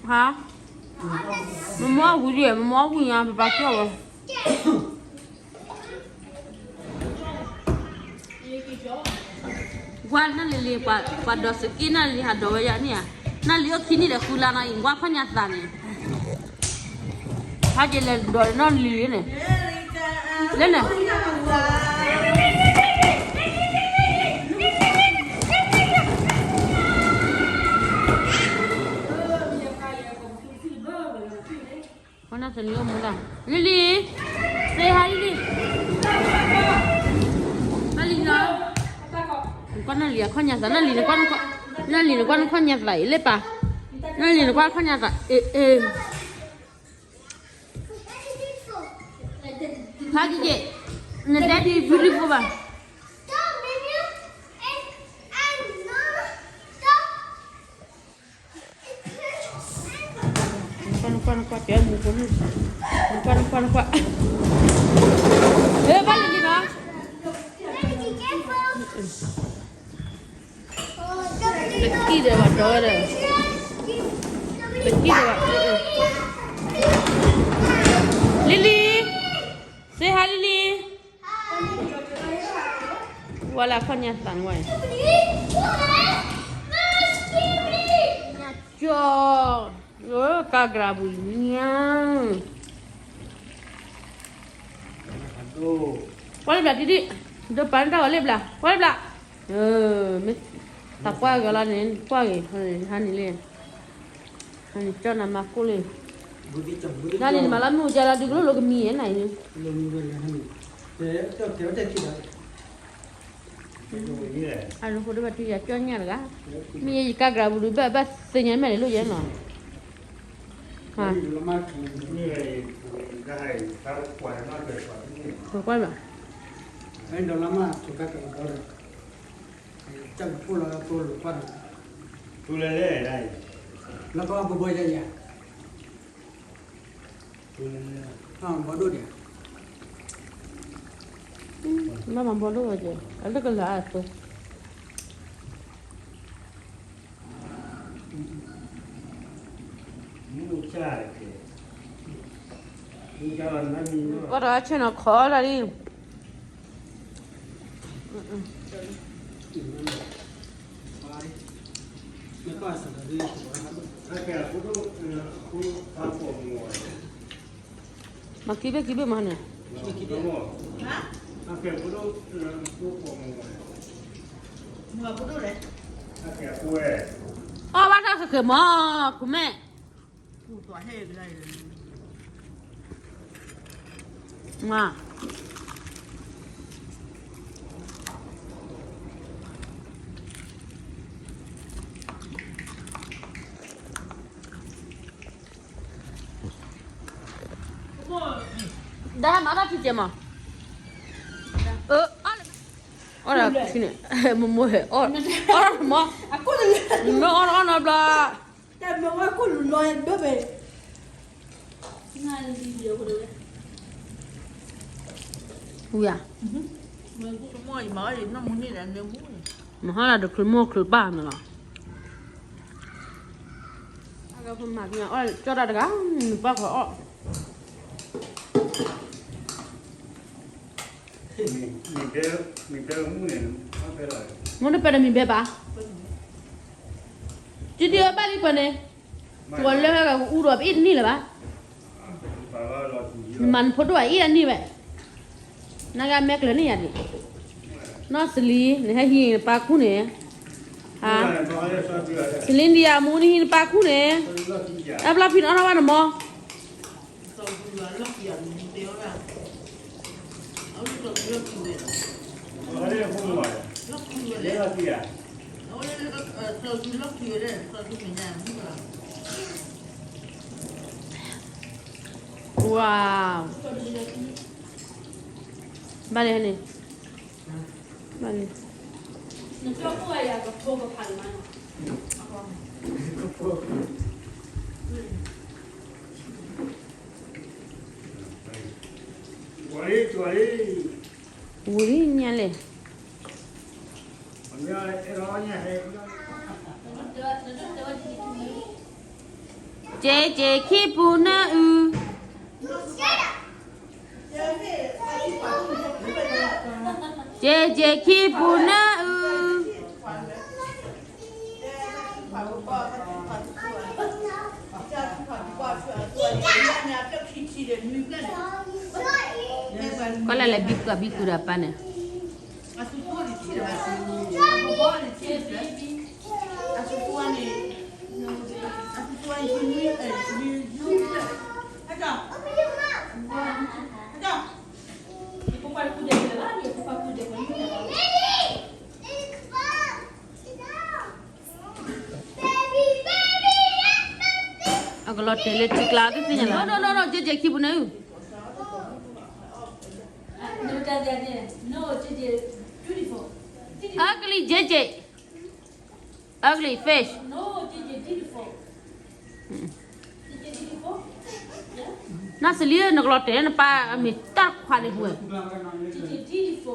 ဟါ, မမီၢ်ဝံၤဒီး မမီၢ်ဝံၤညါ ပပၢ်ကၠီၣ်ဝဲ. ကွၢ်နၢ်လံၤလံၤ, ပှၤဒီးစက့နၢ်လံၤလံၤ ဟးဒီးဝဲယၤန့ၣ်ဧါ, နၢ်လံၤအိၣ်ခံနံၣ်ဒီးဃုလါနီၤအံၤ ကွၢ်ခီၣ်ညါသးန့ၣ်, ဟးက့ၤလဲၤဒီးနၢ်လံၤလံၤန့ၣ်, လဲၣ်န့ၣ် နၢ်လံၤအိၣ်မူဒၣ်, လံၤလံၤ, စ့ဟါလံၤလံၤ, ဘၣ်လံၤနီၤ, နကွၢ်နၢ်လံၤအခီၣ်ညါသး, နၢ်လံၤနကွၢ်, နၢ်လံၤနကွၢ်နခီၣ်ညါသးအံၤလၢပၢ်, နၢ်လံၤနကွၢ်ခီၣ်ညါသး, အ့ အ့ ဖးက့ၤက့ၤ, နဒဲဒံ beautiful ဘၣ်. နကွၢ်နကွၢ်နကွၢ်, တဲမူဖိန့ၣ်, နကွၢ်နကွၢ်နကွၢ်, အ့ ဘၣ်လံၤလံၤနီၤ, တကံၢ်ဒီးဘၣ်ဒီဝဲဒီး, တကံၢ်ဒီးဘၣ်, လံၤလံၤ, စ့ဟါလံၤလံၤ. ဝဲလၢခီၣ်ညါသးနဝဲ, ညၣ်ကၠီ, ကါကြၢးပူၤညါ, ကွၢ်လၢဘျးတံၢ်တံၢ်, ဒိးပာ်နတၢ်ဂီၤလၢဘျး, ကွၢ်လၢဘျး, မ့ၢ်သးကွၢ်ဂ့ၤလီၤန့ၣ် ကွၢ်ဂ့ၤ, ဟါန့ၣ်လံ ဟါန့ၣ်ကၠီနၤမၤကိၣ်လံ, ဒ်န့ၣ်နမၤလၢမုၢ်ကၢလီၤဒုးကလိၣ်လိာ်ကမံၤဧါနၤအံၤန့ၣ်, အရ့ဒိၣ်ဘၣ်တုၤယၤကၠီညၣ်တဂၤ, မ့ၢ်ယကါကြၢးပူၤဒုးဘၣ်ဘၣ်သ့ၣ်ညါမဲာ်န့ၣ်လိၣ်ယဲနီၤ, ကွၢ်ဘၣ်, လၢကဘီဒိ�ၣ်, ဘၣ်မၤဘီဒိၣ်ဝဲက့ၤ အလၢကလၢအသိး, ဘၣ်ဒီးဆ့ၣ်နီၤခီဒၣ်လံ. မၤကံဘ့ၣ်ကံဘ့ၣ်မးန့ၣ်, အီၣ်ဘၣ်တၢ်ဃဲၤဃဲၤမး, ကူမဲာ်, မၤ ဒၣ်မၤတၢ်ထံကဲမး, အီၣ်လၢ, အီၣ်လၢခံန့ၣ်, မ့ၢ်မ့ၢ်ဟဲအီၣ်, အီၣ်မး, မ့ၢ်အီၣ်အီၣ်နီတဘျီ, တၢ်မ့ၢ်ဝဲခိၣ်လူၤလီၤဒိၣ်ဖဲ ဝံၤဧါ, မဟါလၢတချုးမိၢ်ချုးပၢ်မ့ၢ်လီၤ, ကၠီတၢ်တဂၤ, ပၢ်ခွါအီၣ် မ့ၢ်တပဲတမံၤဘဲဘၣ်, ကဒံအဘၣ်လံပှၤန့ၣ်, ကဝီၤလၢဟဲကအူဒီးပအ့ၣ်တန့ၢ်လၢၤဘၣ်, နမၤနဖိဒိၣ်အအ့ၣ်တန့ၢ်ဘၣ်, နဂၤမဲာ်ကျၢၤန့ၢ်ယၤဒံး, နီၢ်စလံၤ နဟဲဟံးနပၢ်ခူၣ်န့ၣ်, စလံၤဒံးယၤမူနဟံးနပၢ်ခူၣ်န့ၣ်, အဘျီဖံးနအီၣ်ထီၣ်ဘၣ်နမီၢ် ဝါ, ဘၣ်လံန့ၣ်, ဘၣ်လံ, ဝံၤလံညါလဲၣ်. ကဲကဲခံပူၤနၢအု, ကဲကဲခံပူၤနၢအု. ကွၢ်လၢ်လၢဘံကုၢ်ဘံကုၢ်ဒီးပၢ်န့ၣ်. အကလီၤတဲာ်လၢထံကျါ တသ့ၣ်ညါလီၤ. နီၢ်နီၢ်နီၢ်နီၢ် ကဲကဲခံပူၤနၢအု. Ugly J J. Ugly fish. နစလံ နကလီၤတဲာ်နပၢ်အမ့ၢ်တၢ်ခွါန့ၣ်ပူၤဝဲ. ခံနံၣ်ဒီးဃ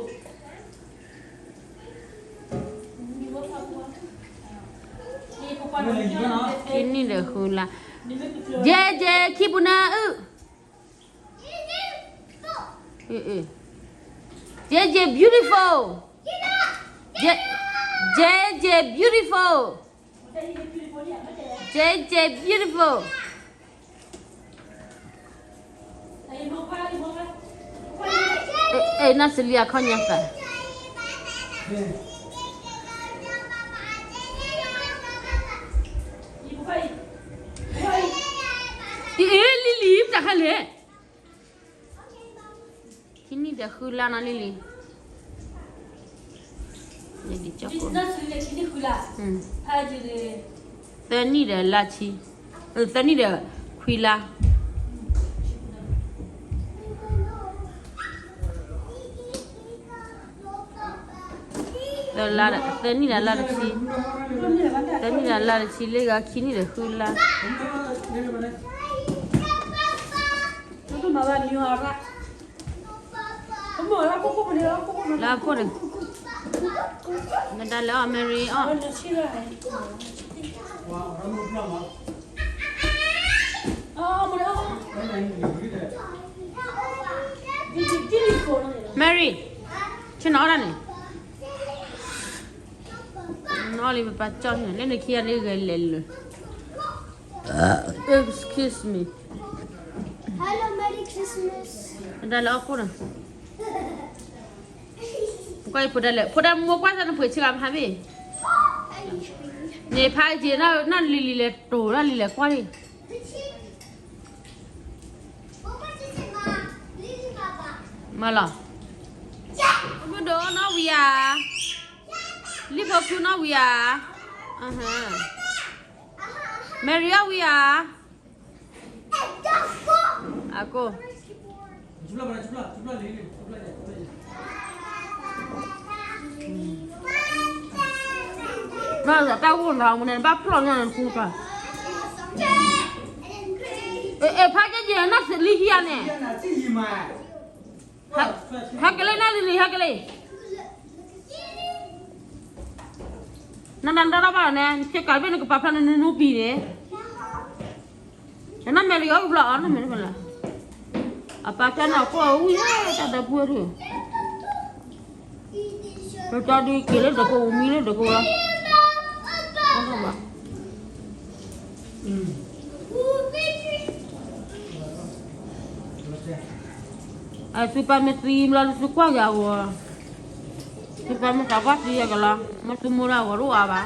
ုလါ. ကဲကဲခံပူၤနၢအု. J J beautiful. J J beautiful. J J beautiful. အဲ နစလံအခီၣ်ညါသး. အ့ လံလံ ပတၢ်ခါလဲၣ်. ခံနံၣ်ဒီးဃုလါနီၤ လံလံ. သၢနံၣ်ဒီးလါဆံ, သၢနံၣ်ဒီးခွံလါ. သၢလါဒီး သၢနံၣ်ဒီးလါတဆံ, သၢနံၣ်ဒီးလါတဆံ လၢဂၤခံနံၣ်ဒီးဃုလါ. လၢအခိၣ်န့ၣ်, နဒၣ်လဲာ်အီၣ် Mary အီၣ်. အ Mary, ဆ့ၣ်နီၤအီၣ်ဒၣ်န့ၣ်. နီၢ်လံ ပပၢ်ကၠီၣ်န့ၣ် လၢနခံဂၤန့ၣ်ဂဲၤလဲၤလၢ Excuse me. Hello, Merry Christmas. နဒၣ်လဲာ်အီၣ်ခိၣ်န့ၣ်, ကွၢ်အံၤဖိဒၣ်လဲာ်, ဖိဒၣ်မိၢ်ကွၢ်သးနပှ့ၤဆ့ကၤမဟါဘ့ၣ်. န့ၣ်ဖးက့ၤ နီၢ်လံၤလံၤလဲၤတိၤ နီၢ်လံၤလဲၤကွၢ်လံ. မ့ၢ်လီၤ. ဖိဒိၣ်နီၢ်ဝံၤဧါ, လံၣ်ဖိခုနီၢ်ဝံၤဧါ, Mary အီၣ်ဝံၤဧါ, အကိၢ်. တၢ်ဂိၢ်နီၤမူန့ၣ် ဘၣ်ဖျီၣ်ညါန့ၣ်တပူၤပၢ်. အဲ ဖးက့ၤယဲၢ် နစလံဟံၣ်ဧါန့ၣ်, ဟဲက့ၤလံ နလံၤလံၤ ဟဲက့ၤလံ. နနတၢ်ဘၣ်န့ၣ် နကဲကးဘ့ၣ် နကပာ်ဖျါနနူနူပံၤန့ၣ်, နမဲာ်လံအီၣ်ကဘျီအီၤ နမဲာ်လံ, အပာ်ဖျါနကွၢ်ဝံၤလၢတၢ်ဒီပုၢ်ဝဲၢ်ထူၣ်, ပတၢ်ဒုးက့ၤလၢဒကိး မံလၢဒကိးလီၤ. အသုပၢ်မ့ၢ်သံဘျီ သုကွၢ်က့ၤအဂီၢ်, သုပၢ်မ့ၢ်သးကွၢ်သံယကလီၤ, မ့ၢ်သုမိၢ်ဒၣ်အဂီၢ်တအိၣ်အါဘၣ်.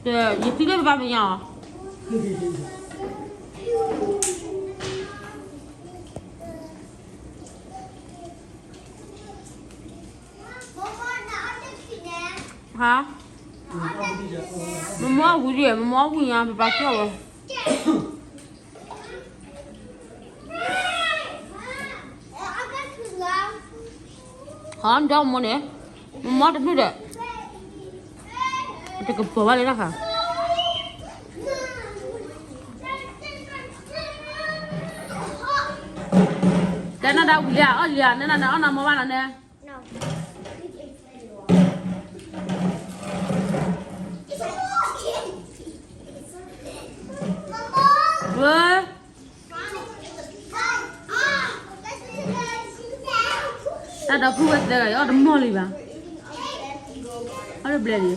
ယသံလၢပပၢ်မဲာ်ညါအီၤ. ဟါ, မမီၢ်ဝံၤဒီး မမီၢ်ဝံၤညါ ပပၢ်ကၠီၣ်ဝဲ. ဟါဒီးမိၢ်န့ၣ်, မမီၢ်တဘျုးဒီး, တကပၤဘၣ်လၢတၢ်ခါ, တဲနဒၣ်ဝံၤလံဧါ အီၣ်လံဧါ, နဲနန့ၣ် အီၣ်နမီၢ်ဘၣ်နၤနဲ. တၢ်ဒီဖုဝဲသၢဂၤအံၤ အီၣ်တမီၢ်လံဘၣ်, အီၣ်တဘျဲၣ်လံ.